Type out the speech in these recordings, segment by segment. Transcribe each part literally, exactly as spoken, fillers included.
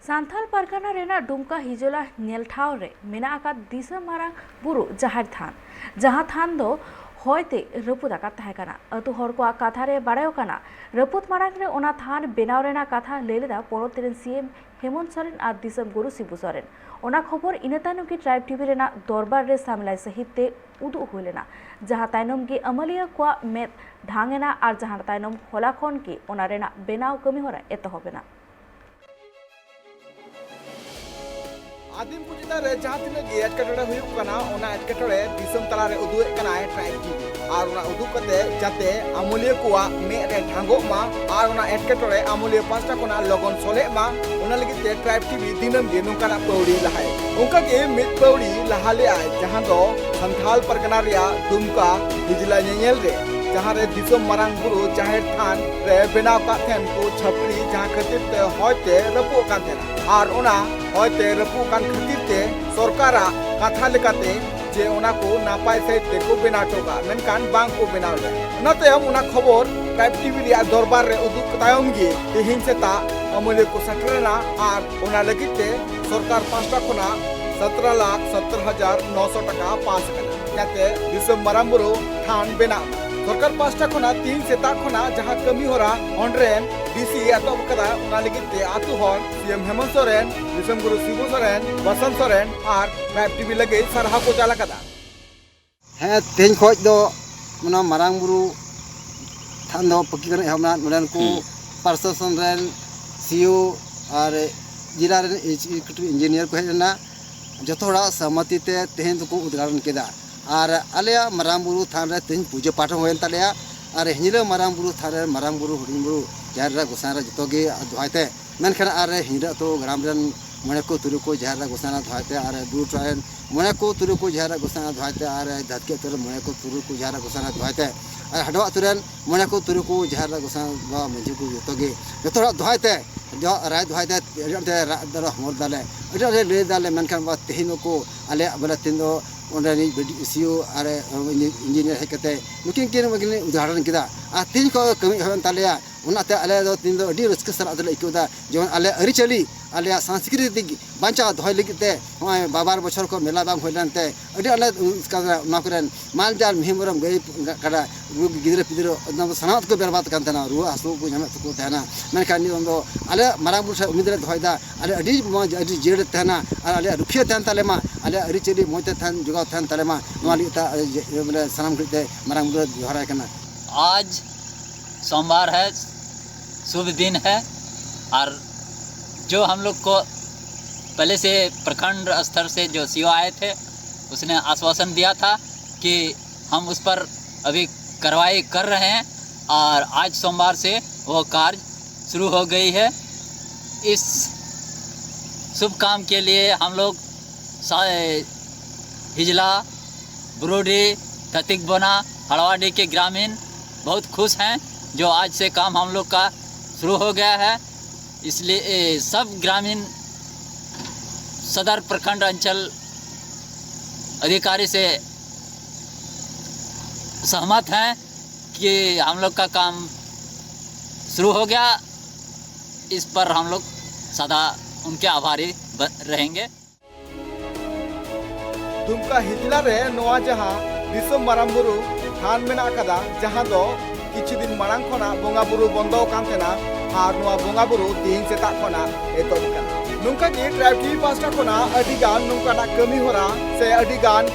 ᱥᱟᱱᱛᱟᱲ ᱯᱟᱨᱜᱟᱱᱟ ᱨᱮᱱᱟᱜ ᱰᱩᱢᱠᱟ ᱦᱤᱡᱚᱞᱟ ᱧᱮᱞ ᱴᱷᱟᱶ ᱨᱮ ᱢᱮᱱᱟᱜ ᱟᱠᱟᱫ ᱫᱤᱥᱚᱢ ᱢᱟᱨᱟᱝ ᱵᱩᱨᱩ ᱡᱟᱦᱮᱨ ᱛᱷᱟᱱ, ᱡᱟᱦᱟᱸ ᱛᱷᱟᱱ ᱫᱚ ᱦᱚᱭ ᱛᱮ ᱨᱟᱹᱯᱩᱫ ᱟᱠᱟᱫ ᱛᱟᱦᱮᱸ ᱠᱟᱱᱟ᱾ ᱟᱹᱛᱩ ᱦᱚᱲ ᱠᱚᱣᱟᱜ ᱠᱟᱛᱷᱟ ᱨᱮ ᱵᱟᱲᱟᱭᱚᱜ ᱠᱟᱱᱟ, ᱨᱟᱹᱯᱩᱫ ᱢᱟᱲᱟᱝ ᱨᱮ ᱚᱱᱟ ᱛᱷᱟᱱ ᱵᱮᱱᱟᱣ ᱨᱮᱱᱟᱜ ᱠᱟᱛᱷᱟ ᱞᱟᱹᱭ ᱞᱮᱫᱟ ᱯᱚᱱᱚᱛ ᱨᱮᱱ ᱥᱤ ᱮᱢ ᱦᱮᱢᱚᱱᱛ ᱥᱚᱨᱮᱱ ᱟᱨ ᱫᱤᱥᱚᱢ ᱜᱩᱨᱩ ᱥᱤᱵᱩ ᱥᱚᱨᱮᱱ᱾ ᱚᱱᱟ ᱠᱷᱚᱵᱚᱨ ᱤᱱᱟᱹ ᱛᱟᱭᱱᱚᱢ ᱜᱮ ᱴᱨᱟᱭᱤᱵᱽ ᱴᱤᱵᱷᱤ ᱨᱮᱱᱟᱜ ᱫᱚᱨᱵᱟᱨ ᱨᱮ ᱥᱟᱢᱞᱟᱭ ᱥᱟᱹᱦᱤᱡ ᱛᱮ ᱩᱫᱩᱜ ᱦᱩᱭ ᱞᱮᱱᱟ, ᱡᱟᱦᱟᱸ ᱛᱟᱭᱱᱚᱢ ᱜᱮ ᱟᱹᱢᱟᱹᱞᱤᱭᱟᱹ ᱠᱚᱣᱟᱜ ᱢᱮᱫ ᱰᱷᱟᱝ ᱮᱱᱟ ᱟᱨ ᱡᱟᱦᱟᱸ ᱛᱟᱭᱱᱚᱢ ᱦᱚᱞᱟ ᱠᱷᱚᱱ ᱜᱮ ᱚᱱᱟ ᱨᱮᱱᱟᱜ ᱵᱮᱱᱟᱣ ᱠᱟᱹᱢᱤ ᱦᱚᱨᱟ ᱮᱛᱚᱦᱚᱵ ᱮᱱᱟ᱾ ᱟᱹᱫᱤᱢ ᱠᱚ ᱪᱮᱛᱟᱱ ᱨᱮ ᱡᱟᱦᱟᱸ ᱛᱤᱱᱟᱹᱜ ᱜᱮ ᱮᱴᱠᱮᱴᱚᱬᱮ ᱦᱩᱭᱩᱜ ᱠᱟᱱᱟ, ᱚᱱᱟ ᱮᱴᱠᱮᱴᱚᱬᱮ ᱫᱤᱥᱚᱢ ᱛᱟᱞᱟᱨᱮ ᱩᱫᱩᱜ ᱮᱫ ᱠᱟᱱᱟᱭ ᱴᱨᱟᱭᱤᱵᱽ ᱴᱤᱵᱷᱤ᱾ ᱟᱨ ᱚᱱᱟ ᱩᱫᱩᱜ ᱠᱟᱛᱮ ᱡᱟᱛᱮ ᱟᱹᱢᱟᱹᱞᱤᱭᱟᱹ ᱠᱚᱣᱟᱜ ᱢᱮᱫ ᱨᱮ ᱰᱷᱟᱝᱜᱚᱜ ᱢᱟ ᱟᱨ ᱚᱱᱟ ᱮᱴᱠᱮᱴᱚᱬᱮ ᱟᱹᱢᱟᱹᱞᱤᱭᱟᱹ ᱯᱟᱥᱴᱟ ᱠᱷᱚᱱᱟᱜ ᱞᱚᱜᱚᱱ ᱥᱚᱞᱦᱮᱜ ᱢᱟ, ᱚᱱᱟ ᱞᱟᱹᱜᱤᱫ ᱛᱮ ᱴᱨᱟᱭᱤᱵᱽ ᱴᱤᱵᱷᱤ ᱫᱤᱱᱟᱹᱢ ᱜᱮ ᱱᱚᱝᱠᱟᱱᱟᱜ ᱯᱟᱹᱣᱲᱤ ᱞᱟᱦᱟᱭ᱾ ᱚᱱᱠᱟ ᱜᱮ ᱢᱤᱫ ᱯᱟᱹᱣᱲᱤ ᱞᱟᱦᱟ ᱞᱮᱫᱟᱭ, ᱡᱟᱦᱟᱸ ᱫᱚ ᱥᱟᱱᱛᱷᱟᱞ ᱯᱟᱨᱜᱟᱱᱟ ᱨᱮᱭᱟᱜ ᱫᱩᱢᱠᱟ ᱦᱤᱡᱞᱟ ᱧᱮᱧᱮᱞ ᱨᱮ, ᱡᱟᱦᱟᱸ ᱨᱮ ᱫᱤᱥᱚᱢ ᱢᱟᱨᱟᱝ ᱵᱩᱨᱩ ᱡᱟᱦᱮᱨ ᱛᱷᱟᱱ ᱨᱮ ᱵᱮᱱᱟᱣ ᱠᱟᱜ ᱛᱟᱦᱮᱱ ᱠᱚ ᱪᱷᱟᱹᱯᱨᱤ, ᱡᱟᱦᱟᱸ ᱠᱷᱟᱹᱛᱤᱨ ᱛᱮ ᱦᱚᱭ ᱛᱮ ᱨᱟᱹᱯᱩᱫ ᱟᱠᱟᱱ ᱛᱟᱦᱮᱱᱟ᱾ ᱟᱨ ᱚᱱᱟ ᱦᱚᱭ ᱛᱮ ᱨᱟᱹᱯᱩᱫ ᱟᱠᱟᱱ ᱠᱷᱟᱹᱛᱤᱨ ᱛᱮ ᱥᱚᱨᱠᱟᱨᱟᱜ ᱠᱟᱛᱷᱟ ᱞᱮᱠᱟᱛᱮ ᱡᱮ ᱚᱱᱟ ᱠᱚ ᱱᱟᱯᱟᱭ ᱥᱟᱹᱦᱤᱡ ᱛᱮᱠᱚ ᱵᱮᱱᱟᱣ ᱦᱚᱴᱚ ᱠᱟᱜᱼᱟ, ᱢᱮᱱᱠᱷᱟᱱ ᱵᱟᱝ ᱠᱚ ᱵᱮᱱᱟᱣ ᱞᱮᱫᱟ᱾ ᱚᱱᱟ ᱛᱟᱭᱚᱢ ᱚᱱᱟ ᱠᱷᱚᱵᱚᱨ ᱴᱨᱟᱭᱤᱵᱽ ᱴᱤᱵᱷᱤ ᱨᱮᱭᱟᱜ ᱫᱚᱨᱵᱟᱨ ᱨᱮ ᱩᱫᱩᱜ ᱛᱟᱭᱚᱢ ᱜᱮ ᱛᱮᱦᱮᱧ ᱥᱮᱛᱟᱜ ᱟᱹᱢᱟᱹᱞᱤᱭᱟᱹ ᱠᱚ ᱥᱮᱴᱮᱨ ᱮᱱᱟ ᱟᱨ ᱚᱱᱟ ᱞᱟᱹᱜᱤᱫ ᱛᱮ ᱥᱚᱨᱠᱟᱨ ᱯᱟᱥᱴᱟ ᱠᱷᱚᱱᱟᱜ ᱥᱚᱛᱨᱚ ᱞᱟᱠᱷ ᱥᱚᱛᱛᱚᱨ ᱦᱟᱡᱟᱨ ᱱᱚᱥᱚ ᱴᱟᱠᱟ ᱯᱟᱥ ᱟᱠᱟᱱᱟ, ᱡᱟᱛᱮ ᱫᱤᱥᱚᱢ ᱢᱟᱨᱟᱝ ᱵᱩᱨᱩ ᱛᱷᱟᱱ ᱵᱮᱱᱟᱜ ᱢᱟ᱾ ᱥᱚᱨᱠᱟᱨ ᱯᱟᱥᱴᱟ ᱠᱷᱚᱱᱟᱜ ᱛᱮᱦᱮᱧ ᱥᱮᱛᱟᱜ ᱠᱷᱚᱱᱟᱜ ᱡᱟᱦᱟᱸ ᱠᱟᱹᱢᱤ ᱦᱚᱨᱟ ᱚᱸᱰᱨᱮᱱ ᱰᱤᱥᱤ ᱮᱛᱚᱦᱚᱵ ᱟᱠᱟᱫᱟ, ᱚᱱᱟ ᱞᱟᱹᱜᱤᱫ ᱛᱮ ᱟᱹᱛᱩ ᱦᱚᱲ ᱥᱤ ᱮᱢ ᱦᱮᱢᱚᱱᱛ ᱥᱚᱨᱮᱱ, ᱫᱤᱥᱚᱢ ᱜᱩᱨᱩ ᱥᱤᱵᱩ ᱥᱚᱨᱮᱱ, ᱵᱟᱥᱚᱱᱛ ᱥᱚᱨᱮᱱ ᱟᱨ ᱴᱨᱟᱭᱤᱵᱽ ᱴᱤᱵᱷᱤ ᱞᱟᱹᱜᱤᱫ ᱥᱟᱨᱦᱟᱣ ᱠᱚ ᱪᱟᱞ ᱟᱠᱟᱫᱟ᱾ ᱦᱮᱸ, ᱛᱮᱦᱮᱧ ᱠᱷᱚᱡ ᱫᱚ ᱚᱱᱟ ᱢᱟᱨᱟᱝ ᱵᱩᱨᱩ ᱛᱷᱟᱱ ᱫᱚ ᱯᱟᱹᱠᱤ ᱠᱟᱱᱟ, ᱮᱦᱚᱵ ᱮᱱᱟ᱾ ᱱᱚᱰᱮᱱ ᱠᱚ ᱦᱩᱸ᱾ ᱯᱨᱚᱥᱟᱥᱚᱱ ᱨᱮᱱ ᱥᱤ ᱤ ᱳ ᱟᱨ ᱡᱮᱞᱟ ᱨᱮᱱ ᱮᱠᱡᱤᱠᱤᱭᱩᱴᱤᱵᱷ ᱤᱧᱡᱤᱱᱤᱭᱟᱨ ᱠᱚ ᱦᱮᱡ ᱞᱮᱱᱟ᱾ ᱡᱚᱛᱚ ᱦᱚᱲᱟᱜ ᱥᱚᱦᱢᱚᱛᱤ ᱛᱮ ᱛᱮᱦᱮᱧ ᱫᱚᱠᱚ ᱩᱫᱽᱜᱷᱟᱴᱚᱱ ᱠᱮᱫᱟ᱾ ᱟᱨ ᱟᱞᱮᱭᱟᱜ ᱢᱟᱨᱟᱝ ᱵᱩᱨᱩ ᱛᱷᱟᱱ ᱨᱮ ᱛᱮᱦᱮᱧ ᱯᱩᱡᱟᱹ ᱯᱟᱴ ᱦᱚᱸ ᱦᱩᱭᱮᱱ ᱛᱟᱞᱮᱭᱟ᱾ ᱟᱨ ᱦᱤᱧᱞᱟᱹ ᱢᱟᱨᱟᱝ ᱵᱩᱨᱩ ᱛᱷᱟᱱ ᱨᱮ ᱢᱟᱨᱟᱝ ᱵᱩᱨᱩ, ᱦᱩᱰᱤᱧ ᱵᱩᱨᱩ, ᱡᱟᱦᱮᱨ ᱮᱨᱟ, ᱜᱚᱸᱥᱟᱭ ᱮᱨᱟ ᱡᱚᱛᱚ ᱜᱮ ᱫᱚᱦᱟᱭ ᱛᱮ ᱢᱮᱱᱠᱷᱟᱱ ᱟᱨ ᱦᱤᱧᱨᱟᱹ ᱟᱹᱛᱩ ᱜᱨᱟᱢ ᱨᱮᱱ ᱢᱚᱬᱮ ᱠᱚ ᱛᱩᱨᱩᱭ ᱠᱚ ᱡᱟᱦᱮᱨ ᱮᱨᱟ ᱜᱚᱸᱥᱟᱭ ᱮᱨᱟ ᱫᱚᱦᱟᱭ ᱛᱮ, ᱟᱨ ᱵᱩᱨᱩ ᱴᱚᱞᱟ ᱨᱮᱱ ᱢᱚᱬᱮ ᱠᱚ ᱛᱩᱨᱩᱭ ᱠᱚ ᱡᱟᱦᱮᱨ ᱮᱨᱟ ᱜᱚᱸᱥᱟᱭ ᱮᱨᱟ ᱫᱚᱦᱟᱭ ᱛᱮ, ᱟᱨ ᱫᱷᱟᱛᱠᱤ ᱟᱹᱛᱩ ᱨᱮᱱ ᱢᱚᱬᱮ ᱠᱚ ᱛᱩᱨᱩᱭ ᱠᱚ ᱡᱟᱦᱮᱨ ᱮᱨᱟ ᱜᱚᱸᱥᱟᱭ ᱮᱨᱟ ᱫᱚᱦᱟᱭ ᱛᱮ, ᱟᱨ ᱦᱟᱰᱣᱟ ᱟᱹᱛᱩ ᱨᱮᱱ ᱢᱚᱬᱮ ᱠᱚ ᱛᱩᱨᱩᱭ ᱠᱚ ᱡᱟᱦᱮᱨ ᱮᱨᱟ ᱜᱚᱸᱥᱟᱭ ᱮᱨᱟ ᱵᱟᱵᱟ ᱢᱟᱹᱡᱷᱤ ᱠᱚ ᱡᱚᱛᱚ ᱜᱮ, ᱡᱚᱛᱚ ᱦᱚᱲᱟᱜ ᱫᱚᱦᱟᱭ ᱛᱮ, ᱡᱚ-, ᱨᱟᱭ ᱫᱚᱦᱟᱭ ᱛᱮ, ᱟᱹᱰᱤ ᱟᱸᱴ ᱞᱮ ᱨᱟᱜ ᱫᱟᱞᱮ, ᱦᱚᱢᱚᱨ ᱫᱟᱞᱮ, ᱟᱹᱰᱤ ᱟᱸᱴ ᱞᱮ ᱞᱟᱹᱭ ᱫᱟᱞᱮ, ᱢᱮᱱᱠᱷᱟᱱ ᱵᱟᱵᱟ ᱛᱮᱦᱮᱧ ᱱᱩᱠᱩ ᱟᱞᱮᱭᱟᱜ ᱵᱚᱞᱮ ᱛᱮᱦᱮᱧ ᱫᱚ ᱚᱸᱰᱮ ᱨᱤᱱᱤᱡ ᱵᱤ ᱰᱤ ᱥᱤ ᱳ ᱟᱨ ᱤᱧᱡᱤᱱᱤᱭᱟᱨ ᱦᱮᱡ ᱠᱟᱛᱮ ᱱᱩᱠᱤᱱ ᱠᱤᱱ ᱩᱫᱽᱜᱷᱟᱴᱚᱱ ᱠᱮᱫᱟ᱾ ᱟᱨ ᱛᱮᱦᱮᱧ ᱠᱷᱚᱱ ᱠᱟᱹᱢᱤ ᱮᱦᱚᱵ ᱮᱱ ᱛᱟᱞᱮᱭᱟ᱾ ᱚᱱᱟᱛᱮ ᱟᱞᱮ ᱫᱚ ᱛᱮᱦᱮᱧ ᱫᱚ ᱟᱹᱰᱤ ᱨᱟᱹᱥᱠᱟᱹ ᱥᱟᱞᱟᱜ ᱛᱮᱞᱮ ᱟᱹᱭᱠᱟᱹᱣ ᱮᱫᱟ, ᱡᱮᱢᱚᱱ ᱟᱞᱮ ᱟᱹᱨᱤᱪᱟᱹᱞᱤ, ᱟᱞᱮᱭᱟᱜ ᱥᱟᱝᱥᱠᱨᱤᱛᱤᱠ ᱵᱟᱧᱪᱟᱣ ᱫᱚᱦᱚᱭ ᱞᱟᱹᱜᱤᱫ ᱛᱮ ᱱᱚᱜᱼᱚᱭ ᱵᱟᱵᱟᱨ ᱵᱚᱪᱷᱚᱨ ᱠᱚ ᱢᱮᱞᱟ ᱵᱟᱝ ᱦᱩᱭ ᱞᱮᱱᱛᱮ ᱟᱹᱰᱤ ᱟᱞᱮ ᱚᱱᱟ ᱠᱚᱨᱮᱱ ᱢᱟᱞ ᱡᱟᱞ ᱢᱤᱦᱩ ᱢᱮᱨᱚᱢ ᱜᱟᱹᱭ ᱠᱟᱰᱟ ᱜᱤᱫᱽᱨᱟᱹ ᱯᱤᱫᱽᱨᱟᱹ ᱮᱠᱫᱚᱢ ᱥᱟᱱᱟᱢᱟᱜ ᱛᱮᱠᱚ ᱵᱮᱨᱵᱟᱫ ᱠᱟᱱ ᱛᱟᱦᱮᱱᱟ, ᱨᱩᱣᱟᱹ ᱦᱟᱹᱥᱩ ᱠᱚ ᱧᱟᱢᱮᱫ ᱛᱟᱠᱚ ᱛᱟᱦᱮᱱᱟ᱾ ᱢᱮᱱᱠᱷᱟᱱ ᱱᱤᱭᱟᱹ ᱫᱚ ᱟᱞᱮ ᱢᱟᱨᱟᱝ ᱵᱩᱨᱩ ᱴᱷᱮᱱ ᱩᱢᱤᱫ ᱞᱮ ᱫᱚᱦᱚᱭᱮᱫᱟ, ᱟᱞᱮ ᱟᱹᱰᱤ ᱢᱚᱡᱽ ᱟᱹᱰᱤ ᱡᱤᱭᱟᱹᱲ ᱛᱟᱦᱮᱱᱟ ᱟᱨ ᱟᱞᱮᱭᱟᱜ ᱨᱩᱠᱷᱤᱭᱟᱹ ᱛᱟᱦᱮᱱ ᱛᱟᱞᱮ ᱢᱟ, ᱟᱞᱮᱭᱟᱜ ᱟᱹᱨᱤᱪᱟᱹᱞᱤ ᱢᱚᱡᱽ ᱛᱮ ᱛᱟᱦᱮᱱ ᱡᱚᱜᱟᱣ ᱛᱟᱦᱮᱱ ᱛᱟᱞᱮ ᱢᱟ, ᱱᱚᱣᱟ ᱞᱟᱹᱜᱤᱫ ᱛᱮ ᱟᱞᱮ ᱡᱮ- ᱵᱚᱞᱮ ᱥᱟᱱᱟᱢ ᱜᱷᱟᱹᱲᱤᱡ ᱛᱮ ᱢᱟᱨᱟᱝ ᱵᱩᱨᱩ ᱞᱮ ᱡᱚᱦᱟᱨᱟᱭ ᱠᱟᱱᱟ᱾ आज सोमवार है, शुभ दिन है। और जो हम लोग को पहले से प्रखंड स्तर से जो सीओ आए थे, उसने आश्वासन दिया था कि हम उस पर अभी कार्रवाई कर रहे हैं और आज सोमवार से वो कार्य शुरू हो गई है। इस शुभ काम के लिए हम लोग हिजला, ब्रोडी, ततिकबोना, हड़वाडी के ग्रामीण बहुत खुश हैं जो आज से काम हम लोग का शुरू हो गया है। इसलिए सब ग्रामीण सदर प्रखंड अंचल अधिकारी से सहमत हैं कि हम लोग का काम शुरू हो गया। इस पर हम लोग सदा उनके आभारी रहेंगे। ᱫᱩᱢᱠᱟ ᱦᱤᱡᱞᱟ ᱨᱮ ᱱᱚᱣᱟ ᱡᱟᱦᱟᱸ ᱫᱤᱥᱚᱢ ᱢᱟᱨᱟᱝ ᱵᱩᱨᱩ ᱛᱷᱟᱱ ᱢᱮᱱᱟᱜ ᱟᱠᱟᱫᱟ, ᱡᱟᱦᱟᱸ ᱫᱚ ᱠᱤᱪᱷᱩ ᱫᱤᱱ ᱢᱟᱲᱟᱝ ᱠᱷᱚᱱᱟᱜ ᱵᱚᱸᱜᱟ ᱵᱩᱨᱩ ᱵᱚᱱᱫᱚ ᱟᱠᱟᱱ ᱛᱟᱦᱮᱱᱟ ᱟᱨ ᱱᱚᱣᱟ ᱵᱚᱸᱜᱟ ᱵᱩᱨᱩ ᱛᱮᱦᱮᱧ ᱥᱮᱛᱟᱜ ᱠᱷᱚᱱᱟᱜ ᱮᱛᱚᱦᱚᱵ ᱟᱠᱟᱱᱟ᱾ ᱱᱚᱝᱠᱟ ᱜᱮ ᱴᱨᱟᱭᱤᱵᱽ ᱴᱤᱵᱷᱤ ᱯᱟᱦᱴᱟ ᱠᱷᱚᱱᱟᱜ ᱟᱹᱰᱤ ᱜᱟᱱ ᱱᱚᱝᱠᱟᱱᱟᱜ ᱠᱟᱹᱢᱤ ᱦᱚᱨᱟ ᱥᱮ ᱟᱹᱰᱤ ᱜᱟᱱ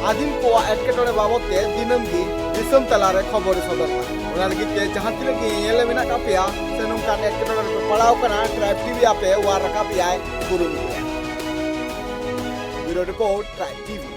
ᱟᱹᱫᱤᱢ ᱠᱚᱣᱟᱜ ᱮᱴᱠᱮᱴᱚᱬᱮ ᱵᱟᱵᱚᱫ ᱛᱮ ᱫᱤᱱᱟᱹᱢ ᱜᱮ ᱫᱤᱥᱚᱢ ᱛᱟᱞᱟᱨᱮ ᱠᱷᱚᱵᱚᱨ ᱥᱚᱫᱚᱨ ᱠᱟᱱᱟ᱾ ᱚᱱᱟ ᱞᱟᱹᱜᱤᱫ ᱛᱮ ᱡᱟᱦᱟᱸ ᱛᱤᱱᱟᱹᱜ ᱜᱮ ᱧᱮᱧᱮᱞ ᱨᱮ ᱢᱮᱱᱟᱜ ᱟᱠᱟᱫ ᱯᱮᱭᱟ ᱥᱮ ᱱᱚᱝᱠᱟᱱ ᱮᱴᱠᱮᱴᱚᱬᱮ ᱨᱮᱯᱮ ᱯᱟᱲᱟᱣ ᱟᱠᱟᱱᱟ, ᱴᱨᱟᱭᱤᱵᱽ ᱴᱤᱵᱷᱤ ᱟᱯᱮ ᱚᱣᱟᱨ ᱨᱟᱠᱟᱵ ᱮᱭᱟᱭ ᱠᱩᱨᱩᱢᱩᱴᱩᱭᱟ᱾ ᱵᱤᱭᱩᱨᱳ ᱨᱤᱯᱳᱨᱴ, ᱴᱨᱟᱭᱤᱵᱽ ᱴᱤᱵᱷᱤ᱾